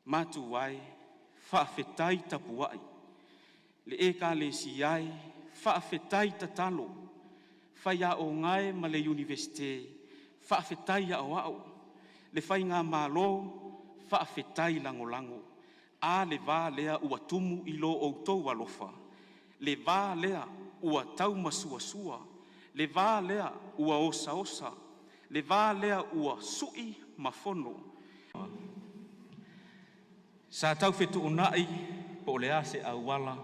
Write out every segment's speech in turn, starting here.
Matua e, faafetai tapuai, le Ekalesia e, faafetai tatalo, faiaoga e ma le Iunivesite, faafetai aoao, le Faigamalo faafetai lagolago. A le va lea ua tumu i lo outou alofa, le va lea ua taumasuasua, le va lea ua osaosa, le va lea ua sui ma fono. Sa tau fetuunai po o le a se auala,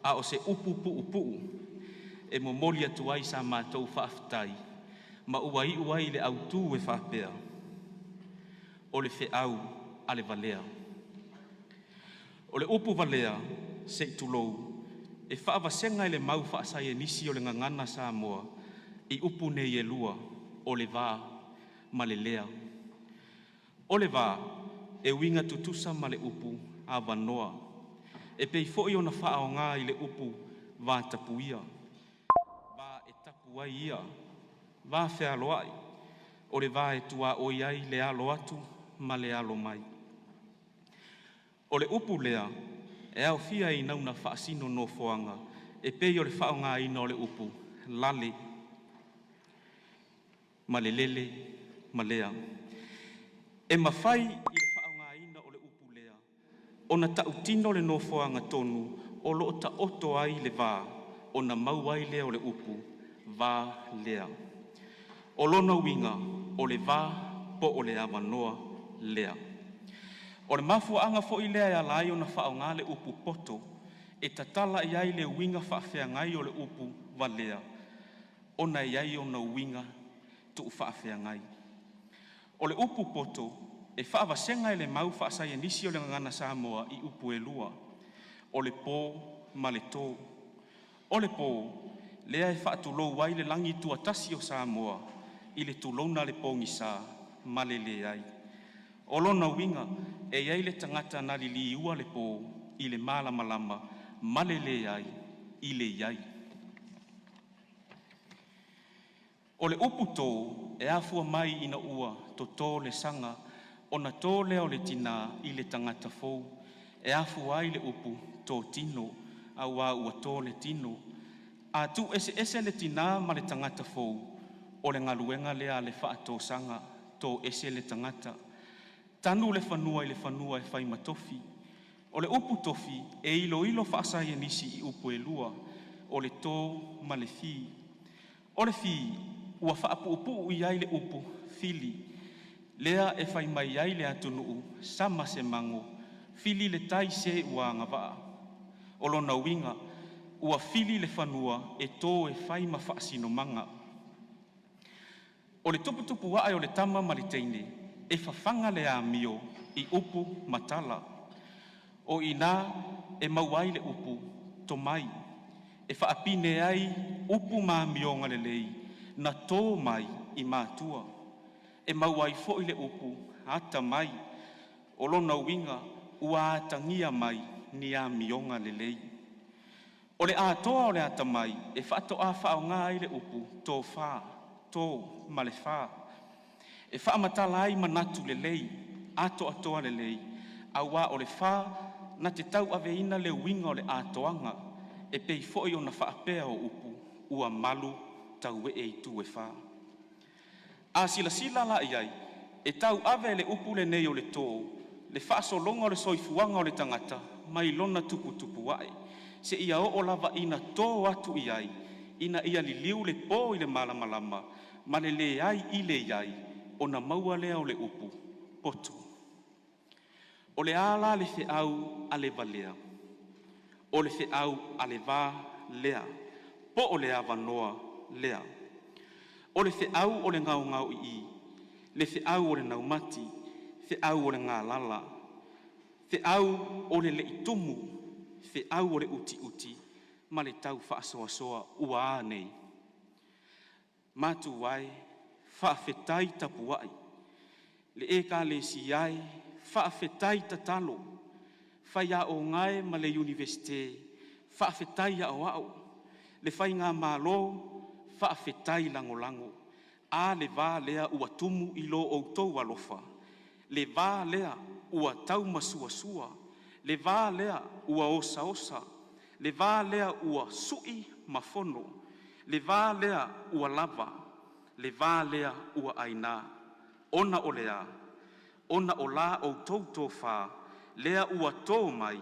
a o se upu puupuu e momoli atu ai sa matou faafetai ma ua iu ai le autu e faapea: O le feau a le valea. O le upu valea se i tulou, e faavasega e le mau faasaienisi o le Gagana Samoa i upu nei e lua, o le va ma le lea. O le va e uiga tutusa ma le upu avanoa, e pei foi ona faaaoga i le upu vatapuia, va e tapu ai ia, va fealoai, o le va e tuaoi ai le alo atu ma le alo mai. O le upu lea e aofia ina ona faasino nofoaga e pei o le faaaogaina o le upu lale ma le lele ma lea. E mafai i le faaaogaina o le upu lea ona tautino le nofoaga tonu o lo o taoto ai le va ona maua ai lea o le upu va lea. O lona uiga o le va po o le avanoa lea. O le mafuaaga foi lea e ala ai ona faaaoga le upu poto e tatala i ai le uiga faafeagai o le upu valea ona e i ai ona uiga tuufaafeagai. O le upu poto e faavasega e le mau faasaienisi o le Gagana Samoa i upu e lua, o le po ma le to. O le po, lea e faatulou ai le lagi tuatasi o Samoa i le tulouna le pogisa ma le leai. O lona uiga e i ai le tagata na liliuina le po i le malamalama ma le leai i le i ai. O le upu to e afua mai ina ua toto le saga ona to lea o le tina i le tagata fou, e afua ai le upu totino, auā ua to le tino. A tuueseese le tinā ma le tagata fou, o le galuega lea a le faatosaga, to ese le tagata. Tanu le fanua i le fanua e fai ma tofi. O le upu tofi e iloilo faasaienisi i upu e lua, o le to ma le fi. O le fi ua faapuupuu i ai le upu fili, lea e fai mai ai le atunuu, sama se mago, fili le tai se ua agavaa. O lona uiga ua fili le fanua e to e fai ma faasinomaga. O le tuputupu ae o le tama ma le teine, e fafaga le amio i upu ma tala. O i ina e maua ai le upu tomai e faapine ai upu ma amioga lelei na to mai i matua. E maua ai foi le upu atamai. O lona uiga ua atagia mai ni amioga lelei. O le atoa o le atamai e faatoa faaaoga ai le upu tofa, to ma le fa, e faamatala ai manatu lelei, atoatoa lelei, auā o le fa na te tauaveina le uiga o le atoaga, e pei foi ona faapea o upu, “Ua malu tauee itu e fa.” A silasila la i ai, e tauave e le upu lenei o le to le faasologa o le soifuaga o le tagata mai lona tuputupu ae seia oo lava ina to atu i ai ina ia liliu le po i le malamalama ma le leai i le i ai, ona maua lea o le upu poto. O le a la le feau a le valea? O le feau a le va lea, po o le avanoa lea. O le feau o le gaogaoi'i, le feau o le naumati, feau o le galala, feau o le le'i tumu, feau o le utiuti ma le tau faasoasoa. Ua a nei? Matua e, faafetai tapuai, le Ekalesia e, faafetai tatalo, faiaoga e ma le Iunivesite, faafetai aoao, le Faigamalo faafetai lagolago. A le va lea ua tumu i lo outou alofa, le va lea ua taumasuasua, le va lea ua osaosa, le va lea ua sui ma fono, le va lea ua lava, le va lea ua aina. Ona o le a? Ona o la outou tofa lea ua to mai,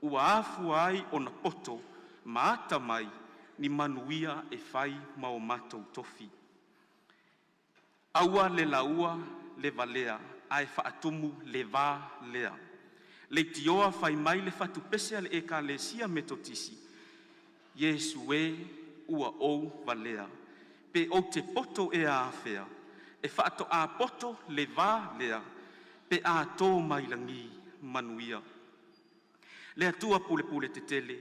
ua afua ai ona poto ma atamai ni manuia e fai ma o matou tofi. Aua le laua le valea ae faatumu le va lea. Leitioa fai mai le fatupese a le Ekalesia Metotisi, “Iesu e ua ou valea, pe ou te poto ea afea, e faatoa poto le va lea pe a to mai lagi manuia.” Le Atua pulepule tetele,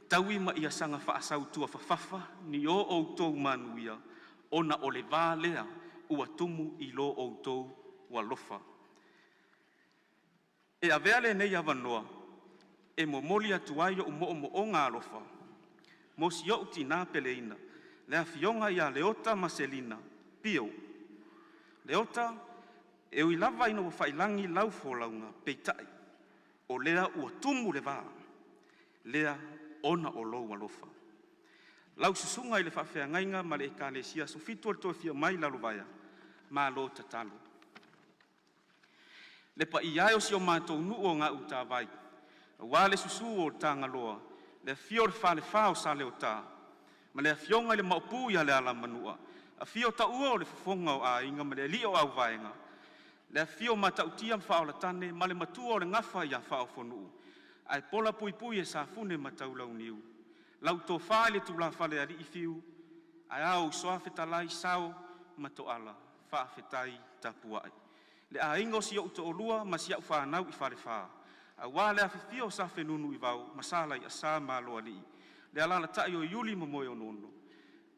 taui ma ia saga faasautuafafafa ni o outou manuia ona o le va lea ua tumu i lo outou alofa. E avea lenei avanoa e momoli atu ai ou moomooga alofa mo si ou tina peleina, le Afioga ia Leota Maselina Pio. Leota, e ui lava ina ua faailagi lau folauga, peitai o lea ua tumu le va lea ona o lou alofa. Lau susuga i le faafeagaiga ma le Ekalesia Aso Fitu o le Toe Afio Mai i Lalovaea, malo tatalo. Le paia e o si o matou nuu o Gautavai, aua le susu o Tagaloa, le afio o le Falefa o Saleota ma le afioga i le Maopu ia Lealamanua, afio Taua o le Fofoga o Aiga ma le Alii o Auvaega, le afifio o Matautia ma Faaolatane ma le Matua o le Gafa ia Faaofonuu ae pola puipui e Safune ma Taulauniu. Lau tofa i le tulafale a alii Fiu aea ou uso a fetalai Sao ma Toala, faafetai tapuai. Le aiga o si ou toalua ma si au fanau i Falefa, aua le afifio o Sa Fenunuivao ma Sa Alaiasa ma Aloalii, le alaalatai o Iuli ma Moeono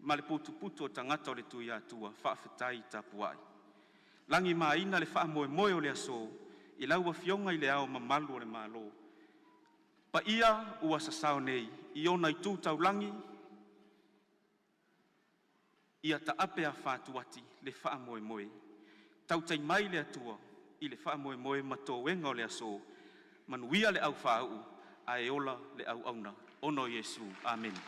ma le putuputu o tagata o le Tuiatua, faafetai tapuai. Lagimaina le faamoemoe o le aso i lau Afioga i Le Ao Mamalu o le Malo, paia ua sasao nei i ona itu taulagi, ia taape afa atu le faamoemoe. Tautai mai le Atua i le faamoemoe ma toega o le aso, manuia le aufaauu ae ola le auauna. Ona o Iesu, amene.